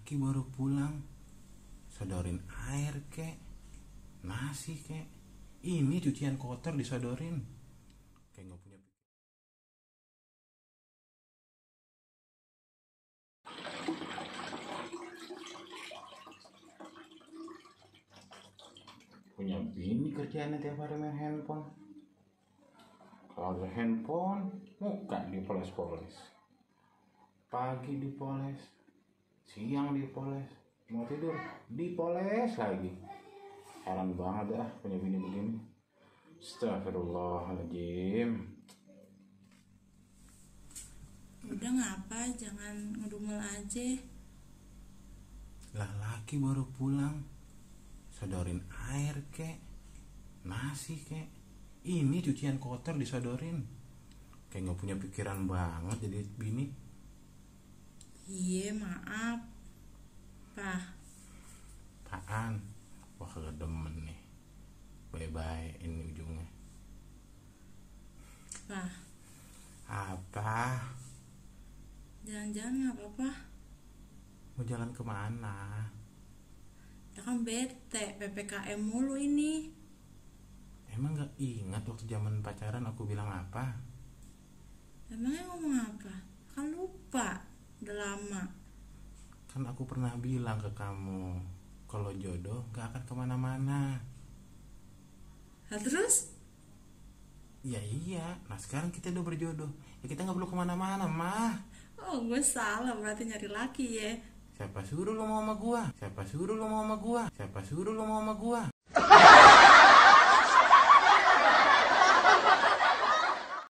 laki baru pulang, sodorin air kek, nasi kek, ini cucian kotor disodorin, kayak nggak punya. Punya bini kerjaannya tiap hari main handphone. Kalau ada handphone, muka dipoles-poles, pagi dipoles, siang dipoles, mau tidur dipoles lagi. Heran banget dah punya bini begini. Astagfirullahaladzim. Udah ngapa, jangan ngedumel aja. Lah laki baru pulang, sodorin air kek, nasi kek, ini cucian kotor disodorin, kayak nggak punya pikiran banget jadi bini. Iya, maaf Pak. Apaan? Wah kagak demen nih. Bye-bye ini ujungnya. Pak, Apa? jalan-jalan nggak apa-apa? Mau jalan kemana? Ya kan bete, PPKM mulu ini. Emang gak ingat waktu zaman pacaran aku bilang apa? Emangnya ngomong apa? Kan lupa, udah lama. Kan aku pernah bilang ke kamu, kalau jodoh gak akan kemana-mana. Nah, terus? Ya iya, nah sekarang kita udah berjodoh, ya kita gak perlu kemana-mana mah. Oh, gue salah berarti nyari laki ya. Siapa suruh lu mau sama gua? Siapa suruh lu mau sama gua? Siapa suruh lu mau sama gua?